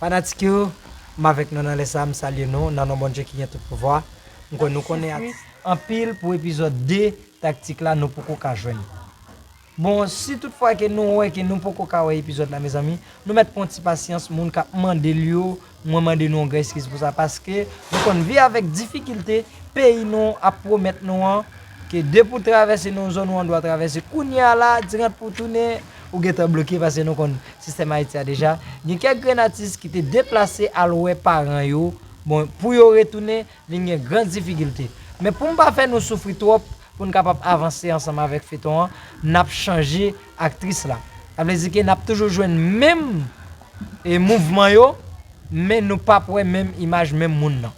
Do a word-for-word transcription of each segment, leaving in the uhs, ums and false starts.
Fanatik yo, m avèk nou nan lè sa, m salye nou nan non Bondye ki gen tout pouvwa. M kwè nou konnen atis anpil pou epizòd de taktik la nou poko ka jwenn. Bon, si tout fwa ke nou wè ke nou poko ka wè epizòd la, mezanmi, nou mèt pran ti pasyans, moun k ap mande l yo, mwen mande nou yon gran eskiz pou sa, paske nou konn viv avèk difikilte, peyi nou ap pwomèt nou an, ke depi w travèse nan yon zòn ou andwa travèse, kounye a la, dirèt pou w tounen, ou gentan bloke, paske nou konn sistèm Ayiti a deja. Gen kèk grenn atis ki te deplase al wè paran yo, bon, pou yo retounen, vin gen gran difikilte. Men pou m pa fè nou soufri twòp, pou n kapab avanse ansanm avèk feyton an, n ap chanje aktris la. Sa vle di ke n ap toujou jwenn menm, e, mouvman yo, men nou p ap wè menm imaj menm moun nan.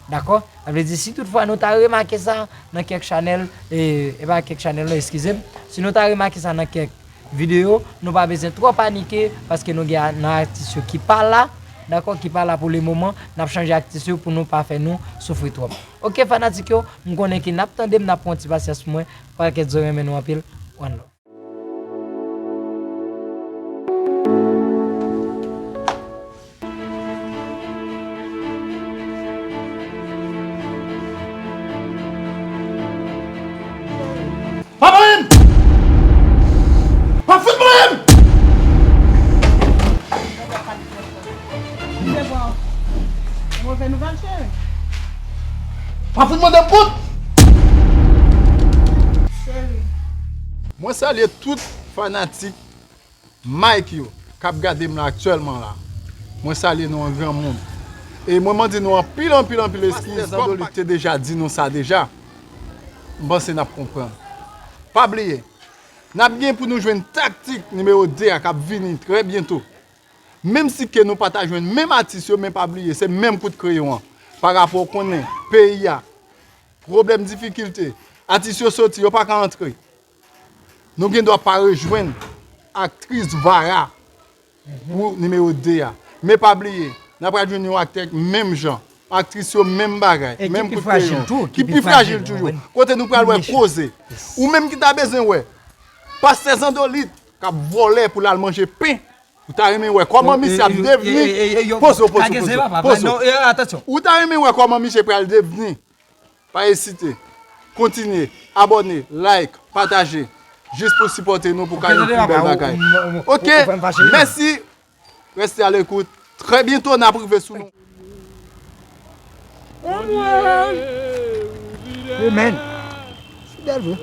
Dakò? Sa vle di si tout fwa nou ta remake sa nan kèk chanèl, e, e pa kèk chanèl non, eskize m, si nou ta remake sa nan kèk videyo, nou pa bezwen twò panike, paske nou gen nan atis yo ki pa la, dakò, ki pa la pou le moman, n ap chanje aktris yo pou nou pa fè nou soufri twòp. Oke fanatik yo, m konnen ke n ap tande m, n ap pran ti pasyans pou mwen, pakèt zo renmen nou anpil, one love. Pa manyen m! Pa fout manyen m! Pa fout mande m kout! Mwen salye tout fanatik Mike yo k ap gade m la aktyèlman la, mwen salye nou an granmoun. E mwen mande nou anpil, anpil, anpil eskiz. Pastè Zandolit te deja di nou sa deja. M panse n ap konprann. Pa bliye, n ap gen pou nou jwenn taktik nimewo de a k ap vini trè byento. Menm si ke nou pa ta jwenn menm atis yo, men pa bliye, se menm kout kreyon an. Pa rapò w konnen peyi a, pwoblèm, difikilte, atis yo soti, yo pa ka antre. Nou gen dwa pa rejwenn aktris Vara pou nimewo de a. Men pa bliye, n ap pral jwenn yon aktè menm jan. Aktris yo menm bagay, menm kout kreyon. Ki pi frajil toujou. Kote nou pral wè koze. Ou menm ki ta bezwen wè Pastè Zandolit k ap vòlè pou l al manje pen. Ou ta renmen wè kòman misye ap devni. Poze w, poze w, poze w, poze w. Ou ta renmen wè kòman misye pral devni. Pa ezite. Kontinye. Abòne, like, pataje. Jis pou sipòte nou pou ka yon pi bèl bagay. Oke? Mèsi. Reste à l'écoute. Trè byento, n ap rive sou nou. Amen. Fidèl vre.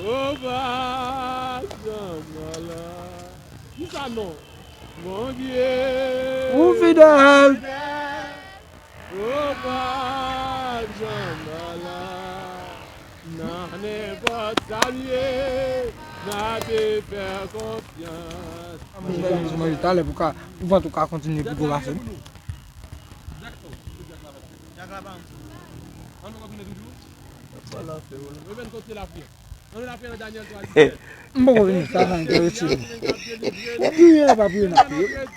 Ou fidèl. Ou pa janm pa la. Nan nenpòt sa m ye, m ap fè konfyans. Mwen jis manje talè pou ka, pou vant ou ka kontinye pi gwo pase m. M poko vini, sa pa enterese m. Ou priye, pa priye, n ap priye.